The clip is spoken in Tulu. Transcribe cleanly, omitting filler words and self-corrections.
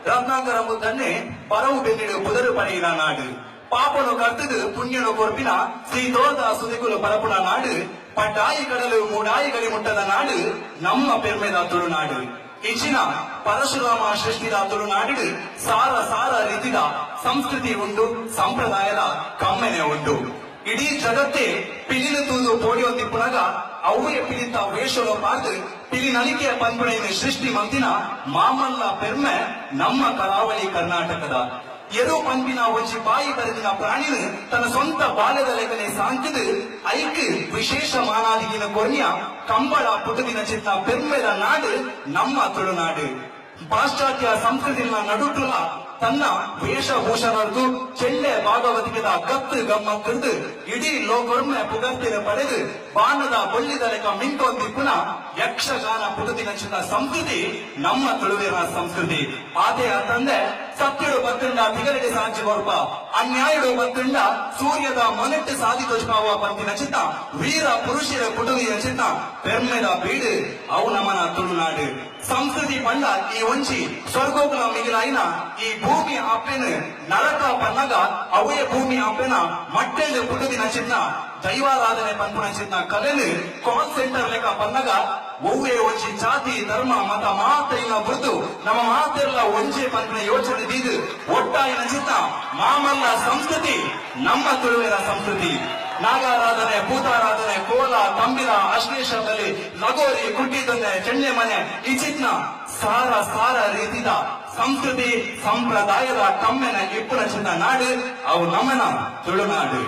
Ratnakar ಮುದ್ದನ್ನೇ ಪರವು ಬೆನ್ನಿಡು ಪುದರು ಪಡೆಯಿನ ನಾಡು. ಪಾಪನು ಕರ್ತದು ಪುಣ್ಯನು ಕೊರ್ಪಿನ ಶ್ರೀತೋದ ಸುದಿಗುಲು ಪರಪುನ ನಾಡು. ಪಡ್ಡಾಯಿ ಕಡಲು ಮೂಡಾಯಿ ಗಡಿ ಮುಟ್ಟದ ನಾಡು ನಮ್ಮ ಪೆರ್ಮೆದ ತುಳುನಾಡು. ಇಚಿನ ಪರಶುರಾಮ ಸೃಷ್ಟಿದ ತುಳುನಾಡು ಸಾರ ಸಾರ ರೀತಿದ ಸಂಸ್ಕೃತಿ ಉಂಡು, ಸಂಪ್ರದಾಯದ ಕಮ್ಮೆನೆ ಉಂಡು. ಇಡೀ ಜಗತ್ತೇ ಪಿಲಿನ ತೂದು ಪೋಡಿಯೊಂದಿಪ್ಪುನಗ ಅವ್ವೇ ಪಿಲಿತ ವೇಷಲು ಪಾರ್ದು ಪಿಲಿ ನಲಿಕೆಯ ಪನ್ಪುಣೆಯನ್ನು ಸೃಷ್ಟಿ ಮಂತಿನ ಮಾಮಲ್ಲ ಪೆರ್ಮೆ ನಮ್ಮ ಕರಾವಳಿ ಕರ್ನಾಟಕದ. ಎರು ಪಂಪಿನ ಒಂಜಿ ಬಾಯಿ ಬರೆದಿನ ಪ್ರಾಣಿನ ತನ್ನ ಸ್ವಂತ ಬಾಲ್ಯದ ಲೇಖನೆ ಸಾಂಕಿದು ಐಕ್ ವಿಶೇಷ ಮಾನಾದಿಗಿನ ಕೊರ್ನಿಯ ಕಂಬಳ ಪುಟದಿನ ಚಿತ್ತ ಪೆರ್ಮೆದ ನಾಡು ನಮ್ಮ ತುಳುನಾಡು. ಪಾಶ್ಚಾತ್ಯ ಸಂಸ್ಕೃತಿನ ನಡುಟುಲ ತನ್ನ ವೇಷಭೂಷಣದ್ದು ಚೆಂಡೆ ಭಾಗವತಿಕೆದ ಗತ್ತು ಗಮ್ಮತ್ತಿರ್ದು ಇಡೀ ಲೋಕೊರ್ಮೆ ಪುಗರ್ತಿನ ಪಡೆದು ಬಾಣದ ಬೊಳ್ಳಿದ ಲೆಕ್ಕ ಮಿಂಕೊಂದಿಪ್ಪುನ ಯಕ್ಷಗಾನ ಪುಟದಿನ ಚಿತ್ತ ಸಂಸ್ಕೃತಿ ನಮ್ಮ ತುಳುವಿನ ಸಂಸ್ಕೃತಿ. ಆದೇ ತಂದೆ ಸತ್ಯಡು ಬತ್ತುಂಡ ತಿಗರಡಿ ಸಾಂಚಿ ಕೊರ್ಪ, ಅನ್ಯಾಯಡು ಬತ್ತುಂಡ ಸೂರ್ಯದ ಮೊನೆಟ್ಟು ಸಾಧಿ ತೋಜ್ಪಾವ ಪಂತಿನ ಚಿತ್ತ ವೀರ ಪುರುಷರ ಪುಟುವಿನ ಚಿತ್ತ ಪೆರ್ಮೆದ ಬೀಡು ಅವು ನಮನ ತುಳುನಾಡು. ಸಂಸ್ಕೃತಿ ಪಂಡ ಈ ಒಂಜಿ ಸ್ವರ್ಗೋಕುಲ ಮಿಗಿಲಾಯಿನ ಈ ಭೂಮಿ ಅಪ್ಪೆನ ನರಕ ಪನ್ನಗ ಅವೇ ಭೂಮಿ ಅಪ್ಪೆನ ಮಟ್ಟೆಂದು ಪುಟುದಿನ ಚಿನ್ನ ದೈವಾರಾಧನೆ ಪನ್ಪುನ ಚಿನ್ನ ಕಲೆನು ಕಾಲ್ ಸೆಂಟರ್ ಲೆಕ್ಕ ಪನ್ನಗ ಒವ್ವೇ ಒಂಜಿ ಜಾತಿ ಧರ್ಮ ಮತ ಮಾತ ಇಲ್ಲ ಬುರ್ದು ನಮ್ಮ ಮಾತೆಲ್ಲ ಒಂಜೆ ಪನ್ಪುನ ಯೋಚನೆ ದೀದು ಒಟ್ಟಾಯಿನ ಚಿತ್ತ ಮಾಮಲ್ಲ ಸಂಸ್ಕೃತಿ ನಮ್ಮ ತುಳುವಿನ ಸಂಸ್ಕೃತಿ. ನಾಗಾರಾಧನೆ, ಭೂತಾರಾಧನೆ, ಕೋಲ, ತಂಬಿಲ, ಅಶ್ಲೇಷ ಬಲಿ, ಲಗೋರಿ, ಕುಟ್ಟಿ ದೊನ್ನೆ, ಚೆಂಡೆ ಮನೆ ಈ ಚಿತ್ನ ಸಾರ ಸಾರ ರೀತಿದ ಸಂಸ್ಕೃತಿ ಸಂಪ್ರದಾಯದ ಕಮ್ಮೆನ ಇಪ್ಪುನ ಚಿನ್ನ ನಾಡು ಅವು ನಮ್ಮನ ತುಳುನಾಡು.